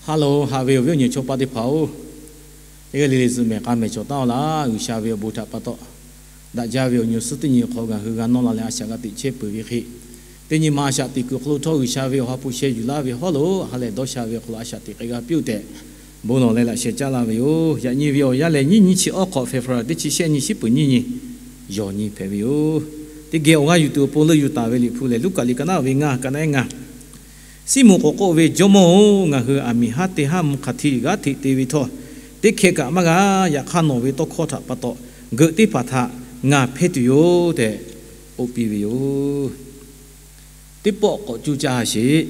Hello, haꞈ ve awˬ viˉ awˬ nyi chaw paˆ teˇ hpaˍ-oˬ, teˇ g'aˇ le le zuhꞈ mehˍ k'a mehˍ cawˬ taˉ-aw laˇ. G'uiˬsha ve awˬ bon htaꞈ pa taw, daꞈ jaˇ ve awˬ nyi awˬ suhˉ teˇ nyi awˬ hk'aw ngaˬ hui g'a nawˇ la leh a shaꞈ g'a teꞈ chehˇ peuˬ ve hk'e, teˇ nyi ma a shaꞈ teꞈ kuiˬ awˬ hk'aw lo htawˇ G'uiˬsha ve awˬ ha hpu sheh yuˬ laˇ ve hawˉ lo ha lehˬ dawˇ sha ve awˬ hk'aw lo a shaꞈ teꞈ k'ai g'a piˇ-oˬ tehꞈ, bon lawˬ leh laꞈ sheh caˉ laˇ ve yoˬ. Yaꞈ nyi ve awˬ yanˇ lehˬ, nyiˇ nyiˇ chi awˉ hk'awꞈ February teˇ chi shehˆ nyi shiˉ peuˍ nyiˇ nyi, yawˬ nyi hpehꞈ ve yoˬ. Teˇ geh awˬ g'aˇ yuˬ tuˬ awˬ pon leuˆ yuˬ taˍ ve Liꞈ hpu lehˬ, Luˉkaꞈ liꞈ ka naˉ ve ngaˇ, ka naˉ ehˉ ngaˇ. Siˉmonˍ k'awꞈ k'oˆ ve, Jawˇmawˇ-oˬ, ngaˬ hui aˬ miˍ haˉ teˇ haˉ mvuhˇ hk'a hteˇ g'aˇ hteꞈ te ve htawˇ, teˇ hkeh kaꞈ maˇ g'a. Yaꞈ hk'aˇ, nawˬ ve tawˇ hkawˇ htaꞈ pa taw, geuꞈ teˇ hpaˍ htaꞈ ngaˬ hpehˇ tuˬ yoˬ tehꞈ k'oˆ piˇ ve yoˬ. Teˇ pawˆ k'awꞈ coˇ caˇ sheˍ.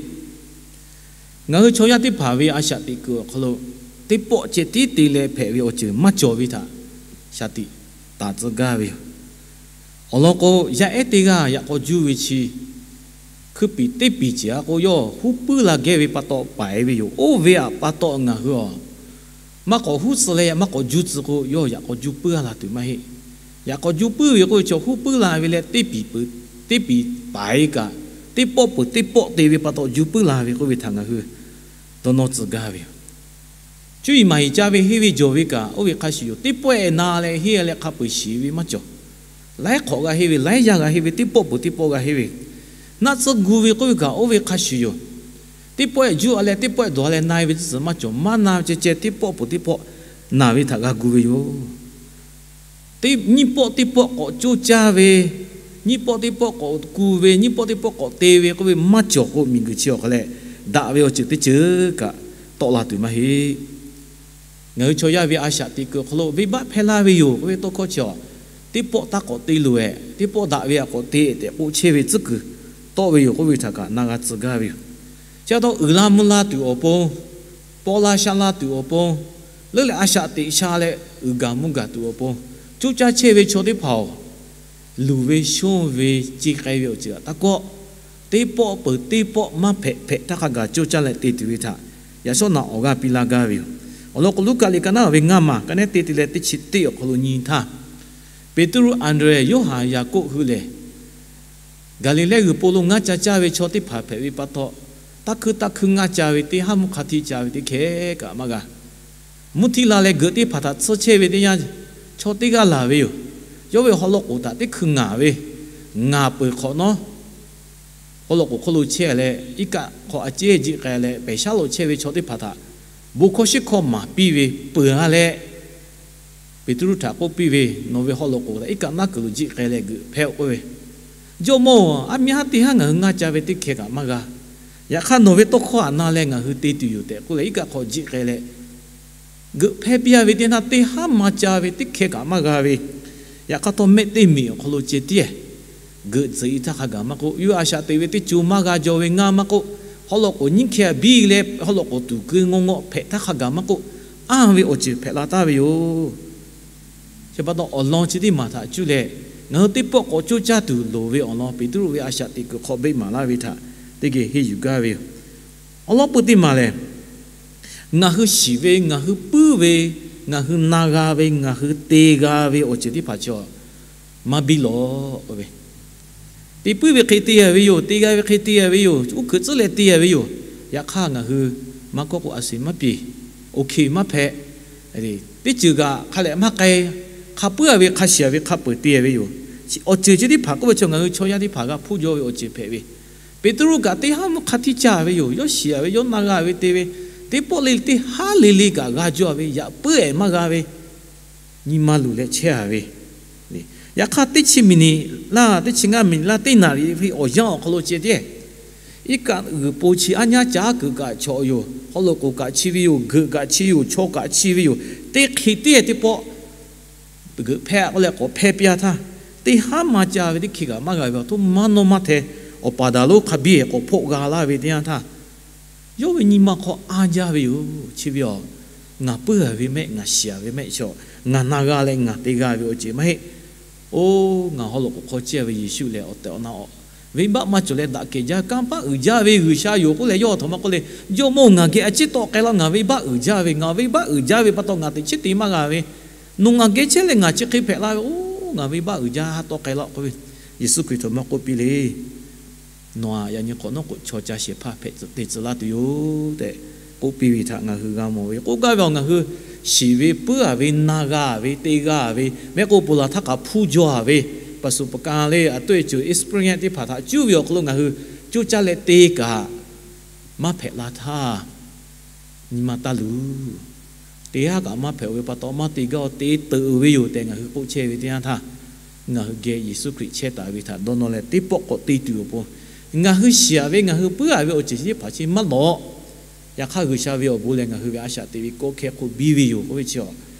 Ngaˬ hui chaw yaˇ teˇ hpaˍ ve a shaꞈ teꞈ kuiˬ awˬ hk'aw lo, teˇ pawˆ ceh tiˉ te leh hpehꞈ ve awˬ ceuˬ maˇ cawˬ ve htaꞈ shaˍ tiꞈ taˍ tcuh gaˇ ve yoˬ. Awˬ lawn k'o, yaˇ ehˉ teˇ g'aˇ yaꞈ k'aw juˇ ve chi, hkui piˍ teˇ piˍ ceuˬ a k'o, yawˇ huˉ puiˉ la geh ve pa taw paiˍ ve yoˬ. Oˇ ve aꞈ pa taw ngaˬ hui-aˬ, maˇ k'awꞈ huˉ tcuh leh maˇ k'awꞈ juˇ tcuh k'o, yawˇ yaꞈ k'aw juˇ puiˉ a la tuˬ maˇ heˆ. Yaꞈ k'aw juˇ puiˉ ve k'oˆ ve chaw huˉ puiˉ la ve leh teˇ piˍ peuˬ, teˇ piˍ paiˍ kaꞈ, teˇ pawˆ peuˬ teˇ pawˆ te ve pa taw juˇ puiˉ la ve k'oˆ ve htaꞈ ngaˬ hui dawˇ nawˇ tcuh gaˇ ve yoˬ. Cuˇ yiˍ maˍ yiˍ ca ve henˇ ve jawˬ ve kaꞈ oˇ ve hk'a shuˍ yoˬ. Teˇ pawˆ ehˍ na leh henˇ leh hk'a peu-eˬ shiˍ ve maˇ cawˬ. Laiˉ hk'awꞈ g'a henˇ ve, laiˉ yaˇ g'a henˇ ve, teˇ pawˆ peuˬ teˇ pawˆ g'a henˇ ve, naˆ tcuhˇ gu ve k'oˆ ve kaꞈ oˇ ve hk'a shuˍ yoˬ. Teˇ pawˆ ehˍ juˇ a leh teˇ pawˆ ehˍ dawˬ a leh na ve tcuhˉ tcuhˉ maˇ cawˬ. Maˇ na ceh ceh teˇ pawˆ peuˬ teˇ pawˆ naˬ ve htaꞈ g'a gu ve yoˬ. Teˇ nyiˇ pawˆ teˇ pawˆ k'awꞈ coˇ caˇ ve, nyiˇ pawˆ teˇ pawˆ k'awꞈ ku ve, nyiˇ pawˆ teˇ pawˆ k'awꞈ te ve k'oˆ ve maˇ cawˬ k'o, miˬguiˬ chi awˬ hk'aw leh daꞈ ve awˬ ceuˬ teˇ ceuˬ kaꞈ tawˆ la tuˬ maˇ heˆ. Ngaˬ hui chaw yaˇ ve a shaꞈ teꞈ kuiˬ awˬ hk'aw lo venˇbaˆ hpehˇ laˇ ve yoˬ k'oˆ ve tawˇ hkawˇ chi-aˬ, teˇ pawˆ taˇ k'awꞈ te loˬ-ehˍ, teˇ pawˆ daꞈ ve aꞈ k'awꞈ te tehꞈ k'oˆ chehˇ ve tcuhˉ kuiˬ tawˆ ve yoˬ k'oˆ ve htaꞈ kaꞈ na g'a tcuh gaˇ ve yoˬ. Chi pa taw uiˍ la mvuh la tuˬ awˬ pon, paw la sha la tuˬ awˬ pon, leuˉ leh a shaꞈ teꞈ sha leh uiˍ gaˬ mvuh gaˬ tuˬ awˬ pon, coˇ caˇ chehˇ ve chaw teˇ hpaˍ-oˬ, luˬ ve shonˇ ve ce k'ai ve awˬ ceuˬ aꞈ taˇ kawˆ. Teˇ pawˆ peuˬ teˇ pawˆ maˇ hpehꞈ hpehꞈ htaˇ hk'a gaˬ coˇ caˇ leh te tuˬ ve htaꞈ yaꞈ shawˉ naꞈ awˬ g'aˇ piˇ laˇ gaˇ ve yoˬ. Awˬ lawn k'o, Luˉkaꞈ liꞈ ka naˉ ve ngaˇ maˬ, ka naˉ te te leh teˇ chi teˇ awˬ hk'aw lo nyi htaˇ, Peˍtruˆ, Anˍdrehˍ, Yoˇhanˬ, Yaˍkoˆ hui lehˬ, Gaˍliˍlehˇ g'uiˬ po lo ngaˇ ca caˇ ve chaw teˇ hpaˍ hpehꞈ ve pa taw, taˇ hkuiˇ taˇ hkuiˇ ngaˇ ca ve teˇ haˉ mvuhˇ hk'a hteˇ ca ve teˇ hkeh kaꞈ maˇ g'a. Mvuhˇ htiˇ la leh geuꞈ teˇ hpaˍ htaꞈ tsuhˇ chehˇ ve teˇ yanˇ, chaw teˇ g'aˇ laˬ ve yoˬ. Yawˇ ve haw law k'oˍ htaꞈ teˇ hkui ngaˍ ve, ngaˍ peuˬ hk'awꞈ nawˉ, haw law k'oˍ hk'oˆ lo chehˇ leh, iˉ kaˆ hk'aw a ciˉ jiˆ k'ai leh, pehˬ shaˉ lo chehˇ ve chaw teˇ hpaˍ htaꞈ bon hkawˇ shiˉ hkawˇ maˍ piˇ ve peuˬ a leh, Peˍtruˆ htaꞈ k'oˆ piˇ ve, Nawˬ ve haw law k'oˍ htaꞈ iˉ kaˆ naˉ kuiˬ lo jiˆ k'ai leh geuꞈ hpehˇ-oˆ k'oˆ ve, Jawˇmawˇ-oˬ, aˉ miˇ haˉ teˇ haˉ ngaˬ hui ngaˇ ca ve teˇ hkeh kaꞈ maˇ g'a. Yaꞈ hk'aˇ, nawˬ ve tawˇ hkawˇ aꞈ na leh ngaˬ hui te tuˬ yoˬ tehꞈ k'oˆ leh, iˉ kaˆ hk'aw jiˆ k'ai leh geuꞈ hpehˇ piˇ a ve teˇ naˇ, teˇ haˉ maˇ ca ve teˇ hkeh kaꞈ maˇ g'a ve. Yaꞈ hk'aˇ htawˇ, mehˆ teˇ miˬ awˬ hk'aw lo ceh tiˉ geuꞈ tcuhꞈ-e htaˇ hk'a gaˬ maˇ k'oˆ, yawˇ a shaꞈ teꞈ ve teˇ co maˇ g'a jaw ve ngaˇ maˇ k'oˆ, haw law k'oˍ nyiˇ hkeh biˇ leh haw law k'oˍ tuˬ keu ngaw ngaw hpehꞈ htaˇ hk'a gaˬ maˇ k'oˆ, anˇ ve awˬ ceuˬ hpehꞈ la taˍ ve yoˬ. Chi pa taw, awˬ lawn chi teˇ maˬ htaꞈ cuˇ leh ngaˬ hui teˇ pawˆ k'awꞈ coˇ caˇ tuˬ loˍ ve awˬ lawn, Peˍtruˆ ve a shaꞈ teꞈ kuiˬ hk'aw beˆ maˍ laˇ ve htaꞈ teˇ geh henˇ yuˬ gaˇ ve yoˬ. Awˬ lawn peuˬ teˇ maˬ lehˬ, ngaˬ hui shiˍ ve, ngaˬ hui puiˉ ve, ngaˬ hui na g'a ve, ngaˬ hui te g'a ve awˬ ceuˬ teˇ hpaˍ chaw maˇ biˇ lawˬ ve. Te puiˉ ve hk'e te a ve yoˬ, te g'a ve hk'e te a ve yoˬ, uˉ hkeuꞈ tcuhˉ leh te a ve yoˬ. Yaꞈ hk'aˇ, ngaˬ hui maˇ kawˆ k'o, a suˍ maˇ piˇ, oˇ hkeh maˇ hpehꞈ, teˇ ceuˬ kaꞈ hk'a lehꞈ maˇ k'ai, hk'a puiˉ a ve, hk'a shiˍ a ve hk'a peuˬ te a ve yoˬ. Awˬ ceuˬ chi teˇ hpaˍ k'oˆ ve chaw ngaˬ hui chaw yaˇ teˇ hpaˍ g'a hpuˇ jaw ve awˬ ceuˬ hpehꞈ ve, Peˍtruˆ kaꞈ teˇ haˉ mvuhˇ hk'a hteˇ ca ve yoˬ. Yawˇ shiˍ a ve, yawˇ na g'a ve te ve, teˇ pawˆ le teˇ haˉ le le kaꞈ g'a jaw ve, yaꞈ puiˉ ehˍ maˇ g'a ve, nyi ma luˬ leh chehˇ a ve. Yaꞈ hk'aˇ, teˇ chi miˬniꞈ laˇ, teˇ chi ngaˇ miˬniꞈ laˇ, teˇ naˍriˍ ve awˬ yanˇ awˬ hk'aw lo ceh tiˉ, iˉ kaˆ g'uiˬ po chi aˉ nyaˇ caˉ kuiˬ kaꞈ chawꞈ yoˬ. Haw law k'oˍ kaꞈ chi ve yoˬ. Geuꞈ kaꞈ chi yoˬ. Chaw kaꞈ chi ve yoˬ. Teˇ hk'e tiˉ teˇ pawˆ geuꞈ hpehˇ k'oˆ leh k'awꞈ hpehˇ piˇ a htaˇ, teˇ haˉ maˇ ca ve teˇ hkeh kaꞈ maˇ g'a ve awˬ htoꞈ ma nawˇ maˇ hte, awˬ paˍ daꞈ lonˉ hk'a biˇ k'awꞈ hpoˆ g'a laˇ ve teˇ yanˇ htaˇ, yawˇ ve nyi ma hk'aw anˇ jaˇ ve yoˬ. Chi ve aˬ, ngaˬ puiˉ a ve mehˆ, ngaˬ shiˍ a ve mehˆ chaw, ngaˬ na g'a leh ngaˬ te g'a ve awˬ ceuˬ maˇ heˆ. Oˇ, ngaˬ haw law k'oˍ hk'aw ceh ve Yeˍsuˆ lehˬ, awˬ tehˬ awˬ na awˬ venˇbaˆ maˇ cawˬ leh daꞈ kehˬ jaˇ, kanˇ paˆ uiˍ jaˇ ve G'uiˬsha yoˬ k'oˆ leh, yawˇ aˬ htoꞈ ma k'oˆ le, Jawˇmawˇ-oˬ, ngaˬ geh a ciˉ tawˆ k'ai laˇ. Ngaˬ venˇbaˆ uiˍ jaˇ ve, ngaˬ venˇbaˆ uiˍ jaˇ ve pa taw ngaˬ teꞈ chiˉ te maˇ g'a ve, nawˬ ngaˬ geh chehˇ leh ngaˬ chi hk'e hpehꞈ la ve, oˇ, ngaˬ venˇbaˆ uiˍ jaˇ, tawˆ k'ai laˇ k'oˆ ve, Yeˍsuˆ Hkriꞈ htoꞈ ma k'oˆ piˇ le. Nawˬ aꞈ yaꞈ nyi hk'awꞈ nawˉ k'o chaw ca shehˍ hpaˇ hpehꞈ te tcuh laˇ tuˬ yoˬ tehꞈ, k'oˆ piˇ ve htaꞈ ngaˬ hui g'a mawˬ ve. K'oˆ gaˇ ve awˬ, ngaˬ hui shiˍ ve, puiˉ-a ve, na g'a ve, te g'a ve, mehˆ k'o ponˬ laˬ htaˇ kaꞈ hpuˇ jaw-a ve, paˍ suhˍ paˍ ka le, a toˆ e ceuˬ Israel teˇ hpaˍ htaꞈ cuˇ ve awˬ hk'aw lo ngaˬ hui coˇ caˇ leh te kaꞈ maˇ hpehꞈ la htaˇ, nyi ma taˇ luˬ. Teˇ g'aˇ kaꞈ maˇ hpehꞈ-o ve pa taw, maˇ te gaˇ-o, te teuꞈ ve yoˬ tehꞈ ngaˬ hui k'oˆ chehˇ ve teˇ yanˇ htaˇ, ngaˬ hui geh Yeˍsuˆ Hkriꞈ chehˇ taˍ ve htaꞈ dawˇ nawˇ leh teˇ pawˆ k'awꞈ te tuˬ awˬ pon, ngaˬ hui shiˍ-a ve, ngaˬ hui puiˉ-a ve awˬ ceuˬ chi teˇ hpaˍ chi maˇ lawꞈ. Yaꞈ hk'aˇ, G'uiˬsha ve awˬ bon lehˬ ngaˬ hui ve a shaꞈ teꞈ ve kawˆ hkehˇ hk'oˆ biˇ ve yoˬ k'oˆ ve chi,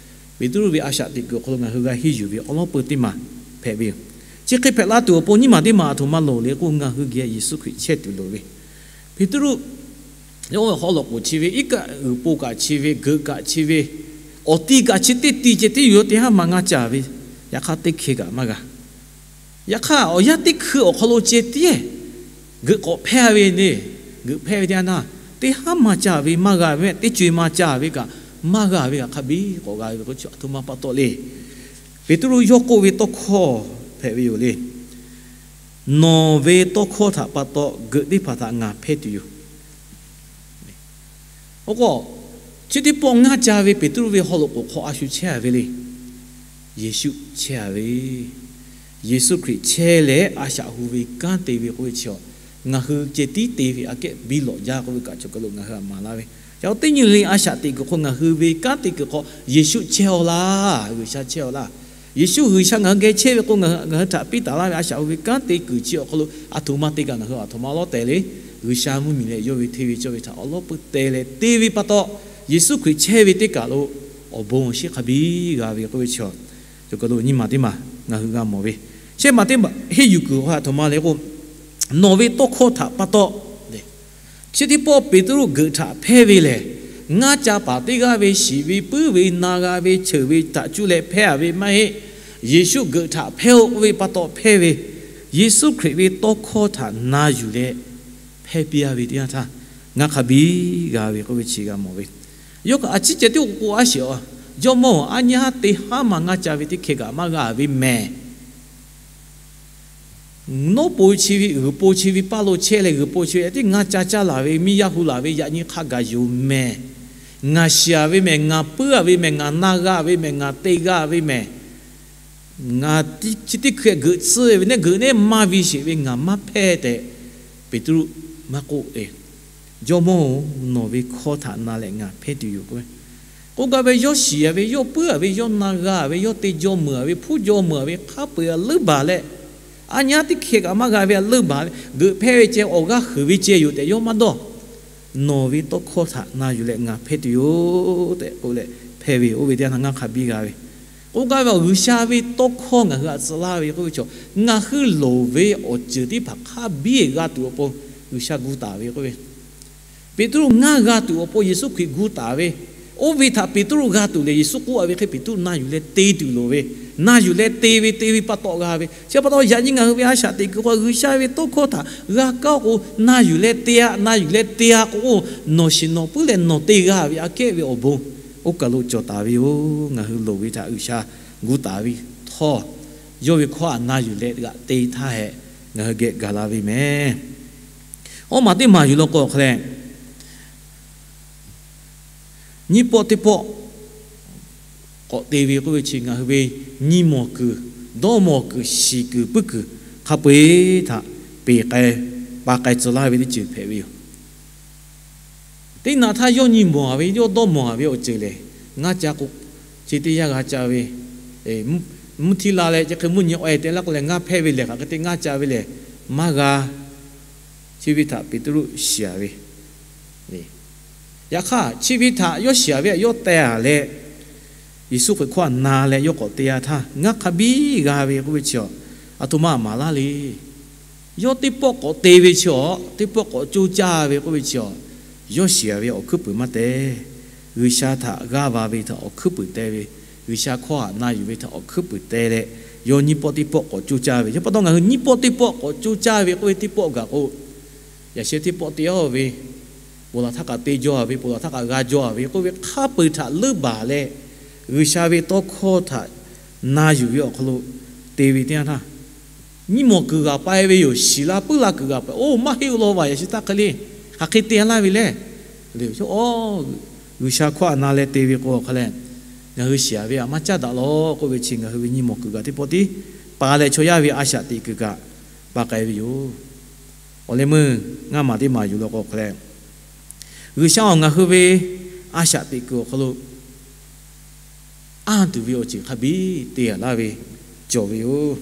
Peˍtruˆ ve a shaꞈ teꞈ kuiˬ awˬ hk'aw lo ngaˬ hui g'a henˇ yuˬ ve awˉ lawˉ peu teˇ maˬ hpehꞈ ve yoˬ. Chi hk'e hpehꞈ la tuˬ awˬ pon nyiˇ maˬ teˇ maˬ a htoꞈ ma loˍ le k'o, ngaˬ hui geh Yeˍsuˆ Hkriꞈ chehˇ tuˬ loˍ ve. Peˍtruˆ yawˇ ve haw loꞈ k'oˍ chi ve, iˉ kaˆ g'uiˬ po kaꞈ chi ve, geuꞈ kaꞈ chi ve, awˬ ti kaꞈ chi teˇ ti ceh tiˉ yoˬ, teˇ haˉ ma ngaˇ ca ve, yaꞈ hk'aˇ teˇ hkeh kaꞈ maˇ g'a. Yaꞈ hk'aˇ, awˬ yanˇ teˇ hkui awˬ hk'aw lo ceh tiˉ geuꞈ k'awꞈ hpehˇ ve le. Geuꞈ hpehˇ ve teˇ yanˇ htaˇ, teˇ haˉ ma ca ve maˇ g'a ve mehˆ, teˇ co-e ma ca ve kaꞈ maˇ g'a ve kaꞈ hk'a biˇ k'awꞈ g'a ve k'o, a htoꞈ ma pa taw le. Peˍtruˆ yawˇ k'oˆ ve tawˇ hkawˇ hpehꞈ ve yoˬ le. Nawˬ ve tawˇ hkawˇ htaꞈ pa taw geuꞈ teˇ hpaˍ htaꞈ ngaˬ hpehˇ tuˬ yoˬ. Oˇ k'o, chi teˇ pawˆ ngaˇ ca ve Peˍtruˆ ve haw loꞈ k'oˍ hk'aw a shu chehˇ-a ve le. Yeˍsuˆ chehˇ-a ve, Yeˍsuˆ Hkriꞈ chehˇ leh a shaꞈ hu ve kanˉ te ve k'oˆ ve chi, ngaˬ hui ceh tiˉ te ve aꞈ kehˉ biˇ lawꞈ jaˇ k'oˆ ve kaꞈ cawˬ kaˬ lo ngaˬ hui htaꞈ maˍ laˇ ve. Yaꞈ hk'aˇ, teˇ nyi le a shaꞈ teꞈ kuiˬ hk'aw ngaˬ hui ve kanˉ te kuiˬ hk'aw Yeˍsuˆ chehˇ-aw laˇ, G'uiˬsha chehˇ-aw laˇ. Yeˍsuˆ G'uiˬsha ngaˬ hui geh chehˇ ve k'o, ngaˬ hui htaꞈ piˇ taˍ laˇ ve a shaꞈ hu ve kanˉ te kuiˬ chi awˬ hk'aw lo a htoꞈ ma te kaꞈ ngaˬ hui a htoꞈ ma lawˉ teh le. G'uiˬsha mvuhˇmiˬ leh yawˇ ve hteˇ ve cawˇ ve htaꞈ awˉ lawˉ peu teh leh te ve pa taw, Yeˍsuˆ Hkriꞈ chehˇ ve teˇ kaˬ lo awˬ bon awˬ shinˉ hk'a biˇ g'a ve k'oˆ ve chi, cawˬ kaˬ lo nyiˇ maˬ teˇ maˬ ngaˬ hui g'a mawˬ ve. Shehˆ maˬ teˇ maˬ henˇ yuˬ kuiˬ hk'aw a htoꞈ ma le k'o, nawˬ ve tawˇ hkawˇ htaꞈ pa taw, chi teˇ pawˆ Peˍtruˆ geuꞈ htaꞈ hpehˇ ve lehˬ, ngaˇ ca paˍ teˇ g'aˇ ve shiˍ ve, puiˉ ve, na g'a ve, cheuˬ ve htaꞈ cuˇ leh hpehˇ-a ve maˇ heˆ. Yeˍsuˆ geuꞈ htaꞈ hpehˇ-oˆ k'oˆ ve pa taw hpehˇ ve, Yeˍsuˆ Hkriꞈ ve tawˇ hkawˇ htaꞈ na yuˬ leh hpehˇ piˇ-a ve teˇ yanˇ htaˇ, ngaˇ hk'a biˇ g'a ve k'oˆ ve chi g'a mawˬ ve. Yawˇ kaꞈ a ciˉ ceh tiˉ k'oˆ k'oˆ a sheˍ-a, Jawˇmawˇ-oˬ, aˉ nyi haˉ teˇ haˉ ma ngaˇ ca ve teˇ hkeh kaꞈ maˇ g'a ve mehˬ. Nawˉ po chi ve, g'uiˬ po chi ve paˇ lo chehˇ leh g'uiˬ po chi ve tiˉ ngaˇ ca caˇ laˬ ve, miˇ yaˇ hu laˬ ve, yaꞈ nyi hk'a gaˬ yoˬ mehˬ. Ngaˬ shiˍ-a ve mehˬ, ngaˬ puiˉ-a ve mehˬ, ngaˬ na g'a ve mehˬ, ngaˬ te g'a ve mehˬ. Ngaˬ chi teˇ hkui geuꞈ tcuhˉ ve nehˉ, geuꞈ nehˉ maˇ ve sheˍ ve, ngaˬ maˇ hpehˇ tehꞈ Peˍtruˆ maˇ k'oˆ le. Jawˇmawˇ-oˬ, nawˬ ve hkawˇ htaꞈ na leh ngaˬ hpehˇ tuˬ yoˬ k'oˆ ve. K'oˆ gaˇ ve, yawˇ shiˍ-a ve, yawˇ puiˉ-a ve, yawˇ na g'a ve, yawˇ te jaw meuˬ-a ve, hpuˇ jaw meuˬ-a ve, hk'a peu-eˬ a leuˉ baˬ leh, aˉ nyi haˉ teˇ hkeh kaꞈ maˇ g'a ve a leuˉ baˬ leh, geuꞈ hpehˇ ve ceh awˬ g'aˇ huiˍ ve ceh yoˬ tehꞈ yawˇ maˇ dawˇ. Nawˬ ve tawˇ hkawˇ htaꞈ na yuˬ leh ngaˬ hpehˇ tuˬ yoˬ tehꞈ k'oˆ leh hpehˇ ve, oˇ ve teˇ yanˇ htaˇ ngaˇ hk'a biˇ g'a ve. K'oˆ gaˇ ve, G'uiˬsha ve tawˇ hkawˇ ngaˬ hui htaꞈ tcuh laˇ ve k'oˆ ve chaw, ngaˬ hui loˍ ve awˬ ceuˬ teˇ hpaˍ hk'a biˇ g'a tuˬ awˬ pon G'uiˬsha gu taˍ ve k'oˆ ve, Peˍtruˆ ngaˇ g'a tuˬ awˬ pon Yeˍsuˆ Hkriꞈ gu taˍ ve, oˇ ve htaꞈ Peˍtruˆ g'a tuˬ leh Yeˍsuˆ k'oˆ-a ve hk'e Peˍtruˆ na yuˬ leh te tuˬ loˍ ve, na yuˬ leh te ve, te ve pa taw g'a ve. Chi pa taw yaꞈ nyi ngaˬ hui ve a shaꞈ teꞈ kuiˬ hk'aw G'uiˬsha ve tawˇ hkawˇ htaꞈ g'a kaˇ k'o, na yuˬ leh te-a, na yuˬ leh te-a k'o, nawˬ shiˍ nawˬ puiˉ leh nawˬ te g'a ve aꞈ kehˉ ve awˬ bon oˇ kaˬ lo cawˬ taˍ ve yoˬ. Ngaˬ hui loˍ ve htaꞈ G'uiˬsha gu taˍ ve htawˇ, yawˇ ve hkawˇ htaꞈ na yuˬ leh g'aꞈ te htaˇ hehꞈ, ngaˬ hui geh gaˬ la ve mehˬ. Awˇ maˬ teˇ maˬ yuˬ law k'o hk'a leh, nyiˇ pawˆ teˇ pawˆ k'awꞈ te ve k'oˆ ve chi ngaˬ hui ve nyi mawˬ kuiˬ, dawˇ mawˬ kuiˬ, shiˍ kuiˬ, puiˉ kuiˬ hk'a peu-eˬ htaꞈ peˬ k'ai, pa k'ai tcuh laˇ ve teˇ ceuˬ hpehꞈ ve yoˬ. Teˇ naꞈ htaˇ yawˇ nyi mawˬ-a ve, yawˇ dawˇ mawˬ-a ve awˬ ceuˬ lehˬ, ngaˇ ca k'o, chi teˇ yanˇ g'a ca ve, mvuhˇ htiˇ la leh chi hk'e mvuhˇ nyi awˬ e te laˇ k'o lehˬ, ngaˇ hpehˇ ve lehˬ hk'aˬ hk'e te ngaˇ ca ve lehˬ, maˇ g'a. Chi ve htaꞈ Peˍtruˆ shiˍ-a ve, yaꞈ hk'aˇ chi ve htaꞈ yawˇ shiˍ-a ve htaꞈ yawˇ teh-a leh, Yeˍsuˆ Hkriꞈ hkawˇ htaꞈ na leh yawˇ k'awꞈ te-a htaˇ ngaˇ hk'a biˇ g'a ve k'oˆ ve chi, a htoꞈ ma maˍ laˇ le. Yawˇ teˇ pawˆ k'awꞈ te ve chi-a, teˇ pawˆ k'awꞈ coˇ caˇ ve k'oˆ ve chi, yawˇ shiˍ-a ve awˬ hkuiˉ puiˍ maˇ te. G'uiˬsha htaꞈ g'aˇ va ve htaꞈ awˬ hkuiˉ puiˍ te ve, G'uiˬsha hkawˇ htaꞈ na yuˬ ve htaꞈ awˬ hkuiˉ puiˍ te leh, yawˇ nyiˇ pawˆ teˇ pawˆ k'awꞈ coˇ caˇ ve. Chi pa taw ngaˬ hui nyiˇ pawˆ teˇ pawˆ k'awꞈ coˇ caˇ ve k'oˆ ve teˇ pawˆ gaˬ k'o, yaꞈ sheh teˇ pawˆ te-a ve, ponˬ laˬ htaˇ kaꞈ te jaw-a ve, ponˬ laˬ htaˇ kaꞈ g'a jaw-a ve k'oˆ ve hk'a peu-eˬ htaꞈ leuˉ baˬ leh, G'uiˬsha ve tawˇ hkawˇ htaꞈ na yuˬ ve awˬ hk'aw lo te ve teˇ yanˇ htaˇ, nyiˇ mawˬ kuiˬ g'aꞈ pa-e ve yoˬ. Shiˍ la puiˉ la kuiˬ g'aꞈ pa-e, oˇ maˇ heˆ law vaˬ, yaꞈ sheh htaˇ hk'e le, hk'aˬ hk'e te laˇ ve lehˬ, G'uiˬsha hkawˇ a na leh te ve k'o hk'a leh, ngaˬ hui shiˍ ve a maˇ caˉ daꞈ law k'oˆ ve chi ngaˬ hui ve nyi mawˬ kuiˬ kaꞈ teˇ pawˆ tiˉ pa leh chaw yaˇ ve a shaꞈ teꞈ kuiˬ kaꞈ pa k'ai ve yoˬ. Awˬ leh meuˇ ngaˇ maˬ teˇ maˬ yuˬ law k'o hk'a leh, G'uiˬsha awˬ ngaˬ hui ve a shaꞈ teꞈ kuiˬ awˬ hk'aw lo anˇ tuˬ ve awˬ ceuˬ hk'a biˇ te a laˇ ve cawˬ ve yoˬ.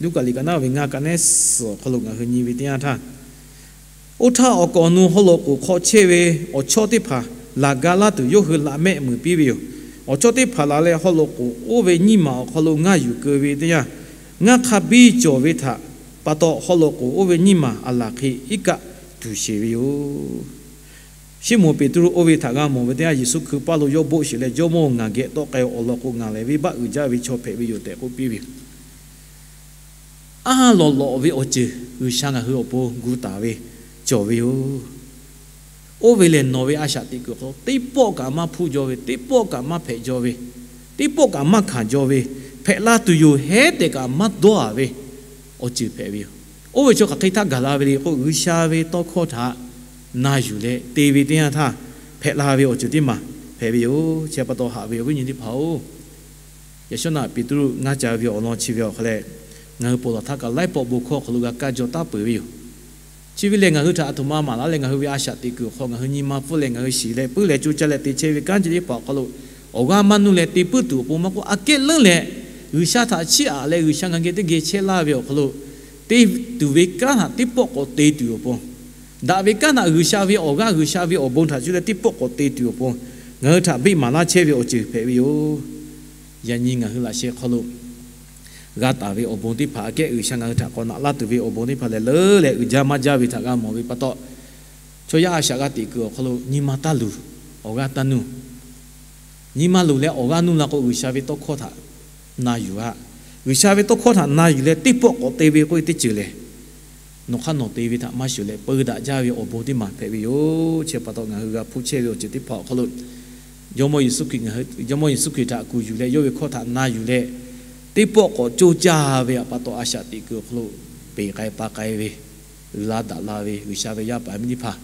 Luˉkaꞈ liꞈ ka naˉ ve ngaˇ ka nehˉ suhˍ awˬ hk'aw lo ngaˬ hui nyi ve teˇ yanˇ htaˇ, oˇ htaˇ awˬ kaˍ awˬ nu haw loꞈ k'oˍ hk'aw chehˇ ve awˬ chawˇ teˇ hpaˍ laˬ ga laˇ tuˬ yawˇ hui laꞈ mehˆ muiˍ piˇ ve yoˬ. Awˬ chawˇ teˇ hpaˍ laˬ leh haw loꞈ k'oˍ oˇ ve nyiˇ maˬ awˬ hk'aw lo ngaˇ yuˬ keu ve teˇ yanˇ, ngaˇ hk'a biˇ cawˬ ve htaꞈ pa taw, haw loꞈ k'oˍ oˇ ve nyiˇ maˬ a laˬ hk'e iˉ kaˆ tuˬ sheˍ ve yoˬ. Siˉmonˍ Peˍtruˆ oˇ ve htaꞈ g'a mawˬ ve teˇ yanˇ, Yeˍsuˆ Hkriꞈ paˇ lo yawˇ boˆ sheˍ leh, Jawˇmawˇ-oˬ, ngaˬ geh tawˆ k'ai awˬ lawn k'o, ngaˬ lehˬ venˇbaˆ uiˍ jaˇ ve chaw hpehꞈ ve yoˬ tehꞈ k'oˆ piˇ ve yoˬ. Anˇ lawˬ lawꞈ ve awˬ ceuˬ G'uiˬsha ngaˬ hui awˬ pon gu taˍ ve cawˬ ve yoˬ. Oˇ ve lehˬ, nawˬ ve a shaꞈ teꞈ kuiˬ hk'aw teˇ pawˆ kaꞈ maˇ hpuˇ jaw ve, teˇ pawˆ kaꞈ maˇ hpehꞈ jaw ve, teˇ pawˆ kaꞈ maˇ hkanˍ jaw ve, hpehꞈ la tuˬ yoˬ hehˉ tehꞈ kaꞈ maˇ dawˇ a ve awˬ ceuˬ hpehꞈ ve yoˬ. Oˇ ve chaw hk'aˬ hk'e htaˇ gaˬ la ve le k'o, G'uiˬsha ve tawˇ hkawˇ htaꞈ na yuˬ leh te ve teˇ yanˇ htaˇ hpehꞈ la ve awˬ ceuˬ teˇ maˬ hpehꞈ ve yoˬ. Chi pa taw haꞈ ve awˬ viˉ nyi teˇ hpaˍ-oˬ, yaꞈ shawˉ naꞈ Peˍtruˆ ngaˇ ca ve awˬ lawn chi ve awˬ hk'aw leh, ngaˬ hui ponˬ laˬ htaˇ kaꞈ laiˉ pawˆ bon hkawˇ awˬ hk'aw lo g'a kaˇ jaw taˉ peuˬ ve yoˬ. Chi ve lehˬ, ngaˬ hui htaꞈ a htoꞈ ma maˍ laˇ leh ngaˬ hui ve a shaꞈ teꞈ kuiˬ awˬ hk'aw ngaˬ hui nyi ma pfuhˇ leh ngaˬ hui shiˍ leh puiˉ leh co caˇ leh te chehˇ ve kanˉ chi teˇ hpaˍ awˬ hk'aw lo, awˬ g'aˇ maˇ nuˇ leh te puiˉ tuˬ awˬ pon maˇ k'oˆ, aꞈ kehˉ leuˉ leh G'uiˬsha htaꞈ chiˇ aꞈ leh G'uiˬsha ngaˬ geh teˇ geh chehˇ laˇ ve awˬ hk'aw lo, te tuˬ ve kanˉ htaꞈ teˇ pawˆ k'awꞈ te tuˬ awˬ pon, daꞈ ve kanˉ htaꞈ G'uiˬsha ve awˬ g'aˇ G'uiˬsha ve awˬ bon htaꞈ cuˇ leh teˇ pawˆ k'awꞈ te tuˬ awˬ pon, ngaˬ hui htaꞈ beˆ maˍ laˇ chehˇ ve awˬ ceuˬ hpehꞈ ve yoˬ. Yaꞈ nyi ngaˬ hui laꞈ sheh hk'aw lo g'a taˍ ve awˬ bon teˇ hpaˍ aꞈ kehˉ G'uiˬsha ngaˬ hui htaꞈ k'awꞈ naꞈ laˇ tuˬ ve awˬ bon teˇ hpaˍ lehˬ, leuˉ leh uiˍ jaˇ maˇ jaˇ ve htaꞈ g'a mawˬ ve pa taw, chaw yaˇ a shaꞈ g'a teꞈ kuiˬ awˬ hk'aw lo nyi ma taˇ luˬ, awˬ g'aˇ taˇ nuˇ. Nyi ma luˬ leh awˬ g'aˇ nuˇ la k'o, G'uiˬsha ve tawˇ hkawˇ htaꞈ na yuˬ-a. G'uiˬsha ve tawˇ hkawˇ htaꞈ na yuˬ leh teˇ pawˆ k'awꞈ te ve k'oˆ ve teˇ ceuˬ lehˬ, nawˬ hk'aˇ nawˬ te ve htaꞈ maˇ shuˍ leh peu daꞈ jaˇ ve awˬ bon teˇ maˬ hpehꞈ ve yoˬ. Chi pa taw ngaˬ hui g'a hpuˇ chehˇ ve awˬ ceuˬ teˇ hpaˍ awˬ hk'aw lo, Jawˇmawˇ Yeˍsuˆ Hkriꞈ ngaˬ hui, Jawˇmawˇ Yeˍsuˆ Hkriꞈ htaꞈ kuˬ yuˬ leh yawˇ ve hkawˇ htaꞈ na yuˬ leh, teˇ pawˆ k'awꞈ coˇ caˇ ve pa taw, a shaꞈ teꞈ kuiˬ awˬ hk'aw lo peˬ k'ai pa k'ai ve, uiˍ la daꞈ la ve G'uiˬsha ve yaˇ paˍ miˇ teˇ hpaˍ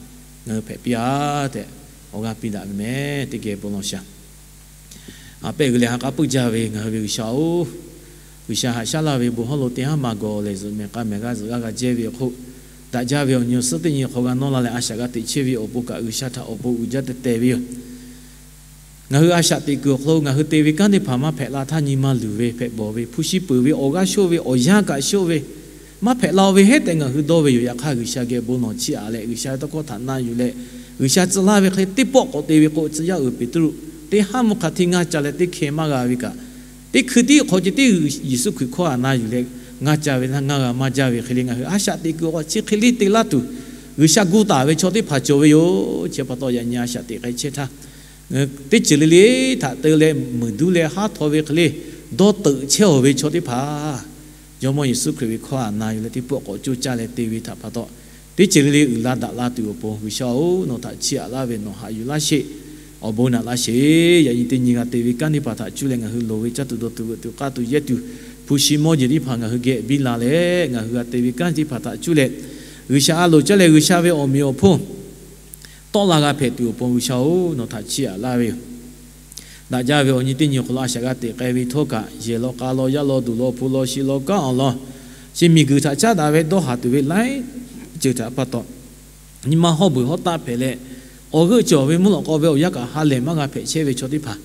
ngaˬ hui hpehꞈ piˇ-a tehꞈ, awˬ g'aˇ piˇ daꞈ ve meh. Teˇ geh bon lawˬ shaˍ. A pehˇ g'uiˬ leh ha k'aˉ puiˉ jaˇ ve ngaˬ hui ve G'uiˬsha-oˬ, G'uiˬsha haꞈ shaˉ laˇ ve bon hawˉ lo teˇ haˉ maˇ gawˬ lehˬ, zuhꞈ mehˍ k'a mehˍ g'aˇ zuhꞈ g'aˇ g'a jehˇ ve awˬ hk'oˆ, daꞈ jaˇ ve awˬ nyi awˬ suhˉ teˇ nyi hk'aw g'a nawˇ la leh, a shaꞈ g'a teꞈ chehˇ ve awˬ pon kaꞈ G'uiˬsha htaꞈ awˬ bon uiˍ jaˇ teh teh ve yoˬ. Ngaˬ hui a shaꞈ teꞈ kuiˬ awˬ hk'aw lo ngaˬ hui te ve kanˉ teˇ hpaˍ maˇ hpehꞈ la htaˇ nyi ma luˬ ve hpehꞈ bawˬ ve, hpu shi peuˬ ve, awˬ g'aˇ shoˆ ve, awˬ yanˇ kaꞈ shoˆ ve, maˇ hpehꞈ la ve hehˉ tehꞈ ngaˬ hui dawˇ ve yoˬ. Yaꞈ hk'aˇ, G'uiˬsha geh bon lawˬ chiˇ aꞈ leh G'uiˬsha ve tawˇ hkawˇ htaꞈ na yuˬ leh, G'uiˬsha tcuh laˇ ve hk'e teˇ pawˆ k'awꞈ te ve k'o, tcuh yaˇ uiˍ Peˍtruˆ teˇ haˉ mvuhˇ hk'a hteˇ ngaˇ ca leh teˇ hkeh maˇ g'a ve kaꞈ, teˇ hkui tiˉ hk'aw ceh tiˉ Yeˍsuˆ Hkriꞈ hkawˇ htaꞈ na yuˬ leh ngaˇ ca ve htaˇ ngaˇ g'a maˇ jaˇ ve hk'e le, ngaˬ hui a shaꞈ teꞈ kuiˬ awˬ hk'aw chi hk'e le te laˇ tuˬ, G'uiˬsha gu taˍ ve chaw teˇ hpaˍ cawˬ ve yoˬ. Chi pa taw, yaꞈ nyi a shaꞈ teꞈ k'ai chehˇ htaˇ, teˇ ceuˬ le le htaꞈ te leh meuˬ duˉ leh haˉ htaw ve hk'e le dawˇ teuꞈ chehˇ-aˬ ve chaw teˇ hpaˍ, Jawˇmawˇ Yeˍsuˆ Hkriꞈ ve hkawˇ htaꞈ na yuˬ leh teˇ pawˆ k'awꞈ coˇ caˇ leh te ve htaꞈ pa taw, teˇ ceuˬ le le uiˍ la daꞈ la tuˬ awˬ pon, G'uiˬsha-oˬ, nawˬ htaꞈ chiˇ aꞈ laˇ ve nawˬ haꞈ yuˬ laˇ sheˍ. Awˬ bon naꞈ laˇ sheˍ. Yaꞈ nyi teˇ nyi g'a te ve kanˉ teˇ hpaˍ htaꞈ cuˇ leh ngaˬ hui loˍ ve caˇ tuˬ dawˬ tuˬ veuꞈ tuˬ k'aˇ tuˬ yehˇ tuˬ, hpu shi mawˇ jeˬ teˇ hpaˍ ngaˬ hui geh biˇ la leh, ngaˬ hui g'a te ve kanˉ teˇ hpaˍ htaꞈ cuˇ leh, G'uiˬsha a loˍ caˇ leh G'uiˬsha ve awˬ meꞈ awˬ hponˇ tawˆ la g'a hpehꞈ tuˬ awˬ pon, G'uiˬsha-oˬ, nawˬ htaꞈ chiˇ aꞈ laˇ ve yoˬ. Daꞈ jaˇ ve awˬ nyi teˇ nyi awˬ hk'aw lo a shaꞈ g'a teꞈ k'ai ve htawˇ kaꞈ, yehˬ law k'a law yaˇ law duˬ law hpu law shi law kanˉ awˬ lawn, chi miˬguiˬ htaꞈ caˉ daꞈ ve dawˇ haˍ tuˬ ve laiˉ ceuˬ htaꞈ pa taw, nyi ma hawˇ beuˬ hawˉ taˆ hpehꞈ leh, awˬ g'euˆ cawˬ ve mvuhˇ lawꞈ k'aw ve awˬ yanˇ kaꞈ ha lehˬ maˇ g'a hpehꞈ chehˇ ve chaw teˇ hpaˍ,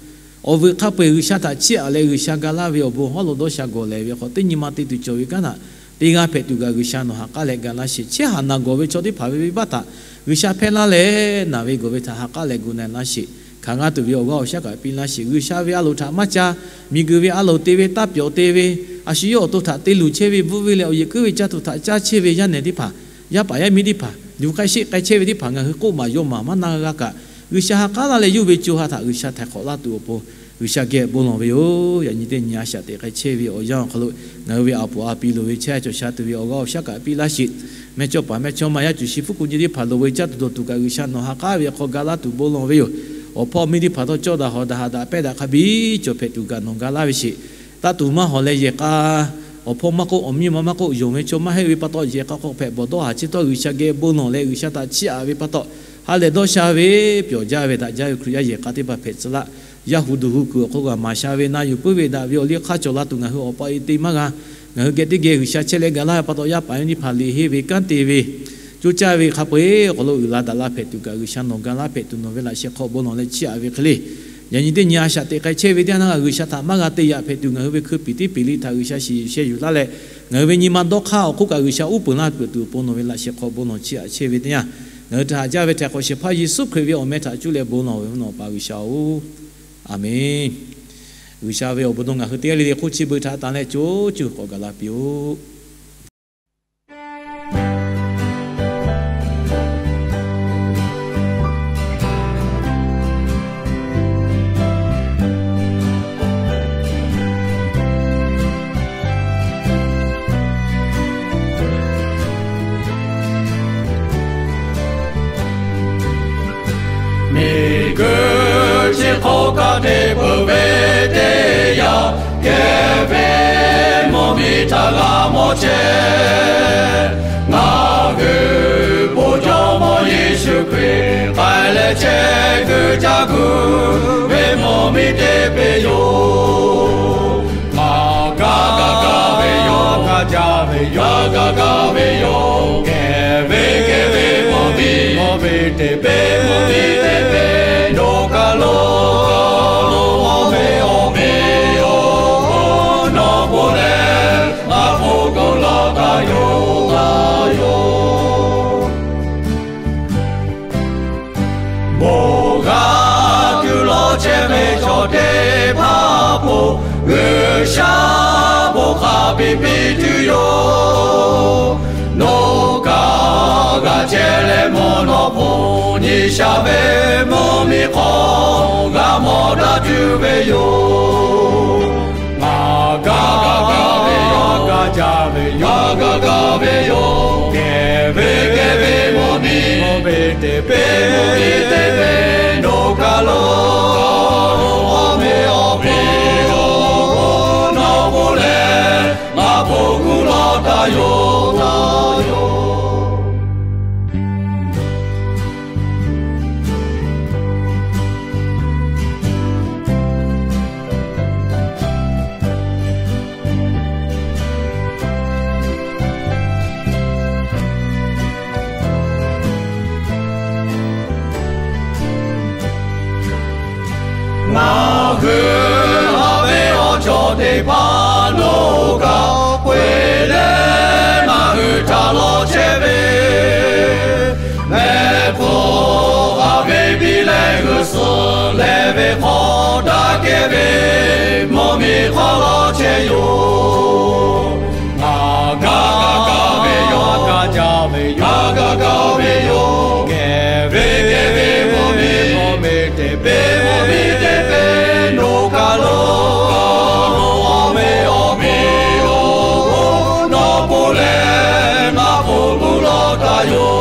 awˬ vuiˬ hk'a peu-eˬ G'uiˬsha htaꞈ chiˇ aꞈ leh G'uiˬsha ga laˇ ve awˬ bon hawˉ lo dawˇ sha gawˬ lehˬ ve hk'aw, teˇ nyi ma te tuˬ cawˬ ve kanˉ htaꞈ te g'a hpehꞈ tuˬ kaꞈ, G'uiˬsha nawˬ ha k'aˉ leh ga laˇ sheˍ. Chehˇ haꞈ naˬ gawˬ ve chaw teˇ hpaˍ ve venˇbaˆ htaꞈ G'uiˬsha hpehˇ laˇ leh, naˬ ve gawˬ ve htaꞈ ha k'aˉ leh gu na laˇ sheˍ. Hk'aˬ g'aˇ tuˬ ve awˬ g'aˇ awˬ shaˉ kaꞈ piˇ laˇ sheˍ. G'uiˬsha ve a loˍ htaꞈ maˇ ca, miˬguiˬ ve a loˍ te ve, taˇ pyawꞈ te ve, a shu yawˇ awˬ to htaꞈ te luˬ chehˇ ve, bvuhˆ ve leh awˬ yeˬ kuiˉ ve caˇ tuˬ htaꞈ caˇ chehˇ ve yaˇ nehˬ teˇ hpaˍ, yaˇ paˍ yaˇ miˇ teˇ hpaˍ, luˬ k'ai sheˆ k'ai chehˇ ve teˇ hpaˍ, ngaˬ hui k'oˆ maˍ yaw maˍ maˇ na g'a kaꞈ, G'uiˬsha ha k'aˉ laˇ leh yawˇ ve co ha htaꞈ G'uiˬsha htaiˍ hk'awꞈ laˇ tuˬ awˬ pon, G'uiˬsha geh bon lawˬ ve yoˬ. Yaꞈ nyi teˇ nyi a shaꞈ teꞈ k'ai chehˇ ve awˬ yanˇ awˬ hk'aw lo, ngaˬ hui ve a poˍ a pi loˍ ve chehˇ cawˬ sha tuˬ ve awˬ g'aˇ awˬ shaˉ kaꞈ piˇ laˇ sheˍ. Mehˇ chawˇ paˍ mehˇ chawˇ ma yaˇ cuˬ shi fuˉ ku nyi teˇ hpaˍ loˍ ve caˇ tuˬ dawˬ tuˬ kaꞈ, G'uiˬsha nawˬ ha k'aˉ ve hk'aw ga laˇ tuˬ bon lawˬ ve yoˬ. Awˬ hpawˇ miˇ teˇ hpaˍ htawˇ cawˇ daꞈ hawˍ daꞈ haꞈ daꞈ pehˇ daꞈ hk'a biˇ cawˬ hpehꞈ tuˬ kaꞈ nawˬ ga laˇ ve sheˍ. Taˇ tuˬ maˇ hawˍ leh yehˬ k'a, awˬ hpawˇ maˇ k'oˆ, awˬ miˇ ma maˇ k'oˆ, yonˍ ve chaw maˇ heˆ ve pa taw, yehˬ k'a hk'aw hpehꞈ bawˬ dawˇ haˍ chi htawˇ, G'uiˬsha geh bon lawˬ leh G'uiˬsha htaꞈ chiˇ aꞈ ve pa taw, Ha lehˬ dawˇ sha ve, pyawˬ jaˇ ve, daꞈ jaˇ ve Hkriꞈ yaˇ yehˬ k'a teˇ hpaˍ hpehꞈ tcuh laˇ. Yaˇ hu duˬ hu kuiˬ awˬ hk'oˆ kaꞈ maˍ sha ve, na yuˬ puiˉ ve, daꞈ ve awˬ liˇ hk'aˇ cawˬ la tuˬ ngaˬ hui awˬ pa e te maˇ g'a. Ngaˬ hui geh teˇ geh G'uiˬsha chehˇ leh ga laˇ ve pa taw, yaˇ paˍ yaˇ nyiˇ hpaˍ liꞈ henˇ ve kanˉ te ve, coˇ caˇ ve hk'a peu-eˬ awˬ hk'aw lo uiˍ la daꞈ la hpehꞈ tuˬ kaꞈ, G'uiˬsha nawˬ ga laˇ hpehꞈ tuˬ nawˬ ve laꞈ sheh hk'aw bon lawˬ leh chiˇ aꞈ ve hk'e le. Yaꞈ nyi teˇ nyi a shaꞈ teꞈ k'ai chehˇ ve teˇ yanˇ, ngaˬ G'uiˬsha htaꞈ maˇ g'a te yaꞈ hpehꞈ tuˬ, ngaˬ hui ve hkui piˍ teˇ piˍ liꞈ htaꞈ G'uiˬsha shiˍ yuˬ sheh yuˬ laˇ leh, ngaˬ hui ve nyi ma dawˇ hk'aˇ awˬ hk'oˆ kaꞈ G'uiˬsha uˉ peunˍ laˇ peuˬ tuˬ awˬ pon nawˬ ve laꞈ sheh hk'aw bon lawˬ chiˇ aꞈ chehˇ ve teˇ yanˇ, ngaˬ hui htaꞈ haꞈ jaˇ ve Hkriꞈ hk'awꞈ shehˍ hpaˇ Yeˍsuˆ Hkriꞈ ve awˬ meh htaꞈ cuˇ leh bon lawˬ ve nawˬ pa G'uiˬsha-oˬ, Aˍmenˇ. G'uiˬsha ve awˬ bon dawˇ ngaˬ hui teˇ g'aˇ le le hk'oˆ chi beuꞈ htaꞈ tanˬ leh co cuˇ k'awꞈ gaˬ la piˇ-oˆ. Miˬguiˬ chi hk'aw kaꞈ te peuˬ ve teˇ yanˇ, kehˬ ve mvuhˇmiˬ htaꞈ g'a mawˬ chehˇ. Ngaˬ hui bon Jawˇmawˇ Yeˍsuˆ Hkriꞈ k'ai leh chehˇ kuiˬ caˇ kuiˬ ve mvuhˇmiˬ te piˇ yoˬ. Maˇ gaˇ gaˇ gaˇ ve yoˬ, gaˇ jaˇ ve yoˬ, gaˇ gaˇ gaˇ ve yoˬ. Kehˬ ve kehˬ ve mvuhˇmiˬ, mvuhˇmiˬ te piˇ, mvuhˇmiˬ te piˇ, nawˬ kaˬ lo, lo awˬ meꞈ awˬ hpehꞈ yoˬ. Nawˬ bon leh ngaˬ bon k'oˆ lawˬ taˍ yoˬ, taˍ yoˬ. Bon g'a kuiˬ lawˬ chehˇ ve chaw teˇ hpaˍ hk'oˆ, G'uiˬsha bon hk'a biˇ piˇ tuˬ yoˬ. Nawˬ kaꞈ g'a chehˇ leh mawˬ nawˬ hpon nyi sha ve mvuhˇmiˬ hk'aw g'a mawˬ daꞈ tuˬ ve yoˬ. Maˇ gaˇ gaˇ ve yoˬ, gaˇ jaˇ ve yoˬ, gaˇ gaˇ gaˇ ve yoˬ. Kehˬ ve kehˬ ve mvuhˇmiˬ, mvuhˇmiˬ te piˇ, mvuhˇmiˬ te piˇ, nawˬ kaˬ lo, lo awˬ meꞈ awˬ hpehꞈ yoˬ. Nawˬ bon leh ngaˬ bon k'oˆ lawˬ taˍ yoˬ, taˍ yoˬ. Ngaˬ hui haꞈ ve awˬ cawˬ teˇ hpaˍ nawˬ kaꞈ k'oˆ leh, ngaˬ hui htaꞈ lawˬ chehˇ ve mehˆ hpfuhˇ haꞈ ve piˇ leh g'uiˬ suhˍ leh ve hk'aw daꞈ kehˬ ve mvuhˇmiˬ hk'aw lawˬ chehˇ yoˬ. Maˇ gaˇ gaˇ ve yoˬ, gaˇ jaˇ ve yoˬ, gaˇ gaˇ gaˇ ve yoˬ. Kehˬ ve kehˬ ve mvuhˇmiˬ, mvuhˇmiˬ te piˇ, mvuhˇmiˬ te piˇ, nawˬ kaˬ lo, lo awˬ meꞈ awˬ hpehꞈ yoˬ. Nawˬ bon leh ngaˬ bon k'oˆ lawˬ taˍ yoˬ.